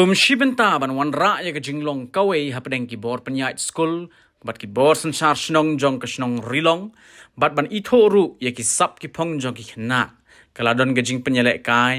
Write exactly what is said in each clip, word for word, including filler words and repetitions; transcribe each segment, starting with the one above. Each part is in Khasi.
Kum shi bynta ban wanrah ïa ka jinglong kawei hapdeng ki bor pynïaid skul bad ki bor synshar shnong jong ka shnong Rilong, bad ban ithuh ruh ïa ki sap ki phong jong ki khynnah, ka la don ka jingpynïalehkai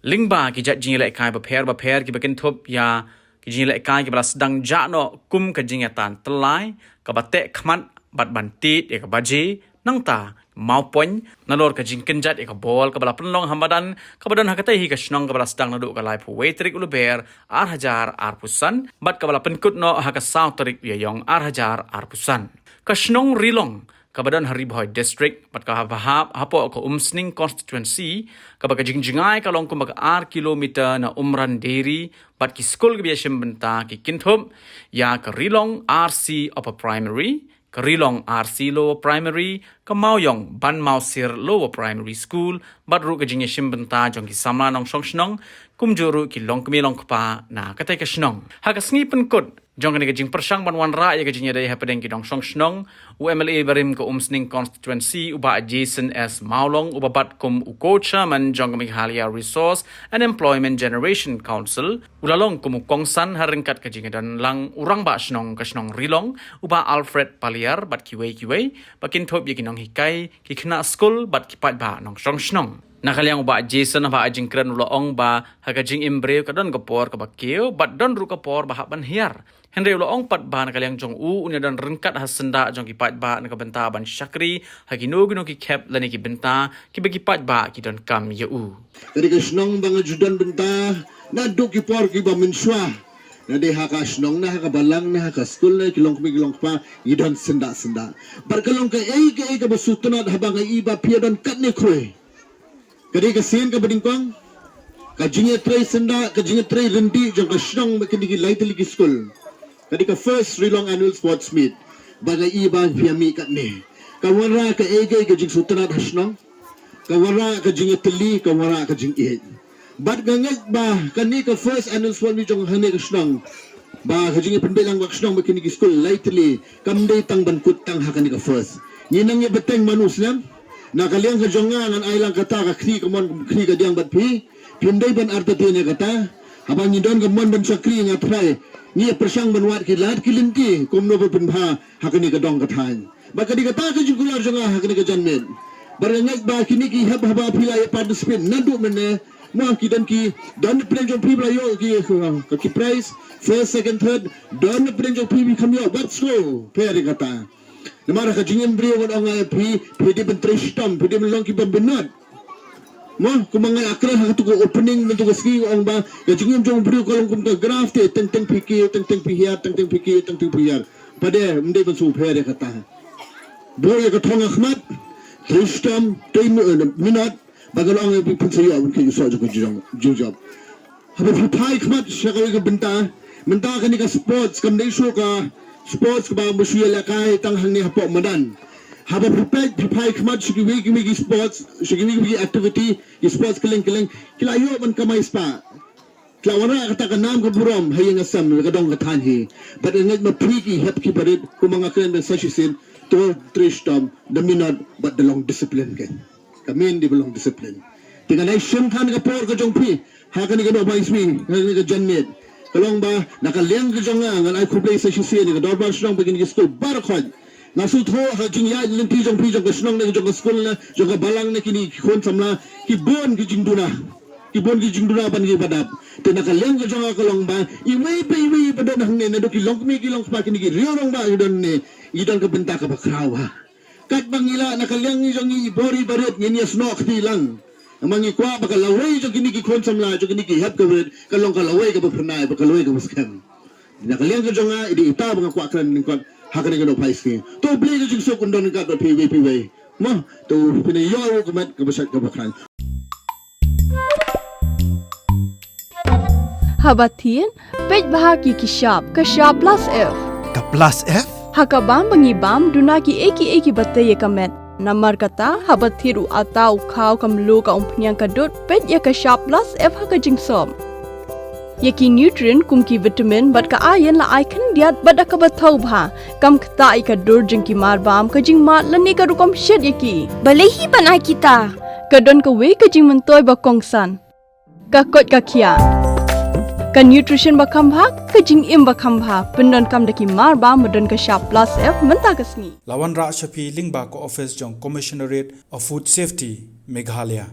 lyngba ki jait jingïalehkai bapher bapher kiba kynthup ïa ki jingïalehkai kiba la sdang jah noh kum ka jingïatan tyllai kaba teh khmat bad ban tied ïa ka baje, nangta mawpoiñ, nalor ka jingkynjat ïa ka bol kaba la pynlong ha madan kaba don ha katei hi ka shnong kaba la sdang naduh ka laiphew wei tarik u Lber ar hajar arphew san bad kaba la pynkut noh ha ka saw tarik u Ïaïong ar hajar arphew san. Ka shnong Rilong kaba don ha Ri Bhoi District bad kaba hap hapoh ka Umsning Constituency, kaba ka jingjngai ka long kumba ka ar kilometer na Umran Dairy, bad ki skul kiba ïashim bynta ki kynthup ïa ka Rilong R C Upper Primary, ka Rilong R C Lower Primary, ka Mawïong Ban Mawsir Lower Primary School, bad ruh ka jingïashim bynta jong ki samla nongshong shnong, kumjuh ruh ki longkmie longkpa na katei ka shnong. Ha ka sngi pynkut jong kane ka jingpyrshang ban wanrah ïa ka jingïadei hapdeng ki nongshong shnong, u M L A barim ka Umsning Constituency, u Bah Jason S Mawlong, uba bat kum u co-chairman jong ka Meghalaya Resource and Employment Generation Council, u la long kum u kongsan ha ryngkat ka jingdon lang u rangbah shnong ka shnong Rilong, u Bah Alfred Paliar, bad kiwei kiwei, ba kynthup ïa ki nonghikai, ki khynnah skul bad ki paidbah nongshong shnong. Na ka liang u Bah Jason haba ai jingkren u la ong ba ha ka jingim briew ka don ka por kaba kiew bad don ruh ka por ba hap ban hiar. Hynrei u la ong pat ba na ka liang jong u, un ïadon ryngkat ha syndah jong ki paidbah na ka bynta ban shakri ha kino kino ki khep lane ki bynta kiba ki paidbah ki donkam ïa u. Ka dei ka shnong ba nga ju don bynta naduh ki por kiba mynshuwa. Na dei ha ka shnong, na ha ka balang, na ha ka skul, na ki longkmie ki longkpa, ngi don syndah syndah. Bad ka long kaei kaei kaba sngewtynnat haba nga i ba phi ïadon katne khrui. Ka dei ka sien kaba nyngkong, ka jingïatrei syndah, ka jingïatrei ryndih jong ka shnong bad kine ki lai tylli ki skul. Ka dei ka first Rilong Annual Sports Meet ba nga i ba phi ïa mih katne. Ka wanrah kaei kaei ka jingsngewtynnat ha shnong, ka wanrah ka jingïatylli, ka wanrah ka jingïeit. Bad nga ngeit ba kane ka first Annual Sports Meet jong hangne ka shnong, ba ka jingïapynbeit lang bad ka shnong bad kine ki skul lai tylli, kam dei tang ban kut tang ha kane ka first. Ngi nang ïa bteng man u snem. Na ka liang ka jong nga, ngan ai lang kata ka khri ka mon, khri ka diang bad phi. Phim dei ban artatien ïa kata. Haba ngi don ka mon ban shakri, nga trai, ngi ïa pyrshang ban wad ki lad ki lynti kumno ban pynbha ha kane ka dong ka thaiñ. Bad ka dei kata ka jingkular jong nga ha kane ka janmiet. Bad nga ngeit ba kine ki hep haba phi la ïa participate naduh mynne, mo, ki don ki, don pdeng jong phi ba la ïoh ki, ki prize, first, second, third, don pdeng jong phi ba kham ïoh, wat sngewsih pher ïa kata. Namar ha ka jingim briew ngan ong ïa phi, phi dei ban trei shitom, phi dei ban long ki bym minot. Mo, kumba nga ïakren ha katu ka opening mynta ka sngi, nga ong ba ka jingim jong u briew ka long kum ka graph te, teng teng phi kiew, teng teng phi hiar, teng teng phi kiew, teng teng phi hiar. Pat de ym dei ban sngewpher ïa kata. Buh ïa ka thong ha khmat, trei shitom, trei mi-, eh, minot, ba ngan ong ïa phi, phin sa ïoh ban kiew soh jong ka jong, jong jop. Haba phi phai khmat sha kawei ka bynta, mynta kane ka sports kam dei shuh ka sports kaba ym shu ïalehkai tang hangne hapoh madan. Haba phi peit, phi phai khmat sha kiwei kiwei ki sports, sha kiwei kiwei ki activity, ki sports kylleng kylleng, ki la ïoh ban kamai spah. Ki la wanrah kata ka nam ka burom ha ïing ha sem ka dong ka thaiñ hi. Bad nga ngeit ma phi ki hep ki barit, kumba nga kren ban sa shisien, to trei shitom, da minot bad da long discipline kein. Ka main dei ba long discipline. Te ngan ai shim than ka por ka jong phi ha kane ka Nohphai Iswi, ha kane ka janmiet. Ka long ba na ka liang ka jong nga, ngan ai khublei sa shisien ïa ka dorbar shnong bad kine ki skul baroh khoit. Nga sngewthuh ha ka jingïaid lynti jong phi, jong ka shnong ne jong ka skul ne jong ka balang ne kine ki khun samla, ki bun ki jingduna, ki bun ki jingduna ban ki ba dap. Te na ka liang ka jong nga ka long ba iwei pa iwei ba don hangne, naduh ki longkmie ki longkpa, kine ki riew rangbah ki don hangne, ngi don ka bynta kaba khraw bha. Katba ngi lah na ka liang jong ngi i bor i barit, ngin ïasnoh kti lang. Namar ngi kwah ba ka lawei jong kine ki khun samla, jong kine ki hep ka barit, ka long ka lawei kaba phyrnai, ba ka lawei kaba skhem. Na ka liang ka jong nga, i dei ita ba nga kwah kren lyngkot ha kane ka Nohphai Iswi. To U Blei ka jingsuk un don ryngkat bad phi iwei pa iwei. Mo, to phin ïoh ruh ka met kaba shait kaba khlaiñ. Haba thied, peit bha ki ki shap, ka shap plus F. Ka plus F? Ha ka bam ba ngi bam, duna kiei kiei kiba tei ïa ka met. Namar kata, haba thied u atta u khaw, ka mluh, ka umphniang, ka dud, peit ïa ka shap plus F ha ka jingsop. Ïa ki nutrient kum ki vitamin bad ka iron la ai khyndiat bad da kaba thaw bha. Kam ktah ïa ka dur jong ki mar bam, ka jingmad lane ka rukom shet ïa ki. Balei hi ban ai kita? Ka don kawei ka jingmyntoi ba kongsan. Ka koit ka khiah. Ka nutrition ba kham bha, ka jingim ba kham bha, pyndonkam da ki mar ba, ba don ka shap plus F mynta ka sngi. La wanrah sha phi lyngba ka office jong Commissionerate of Food Safety, Meghalaya.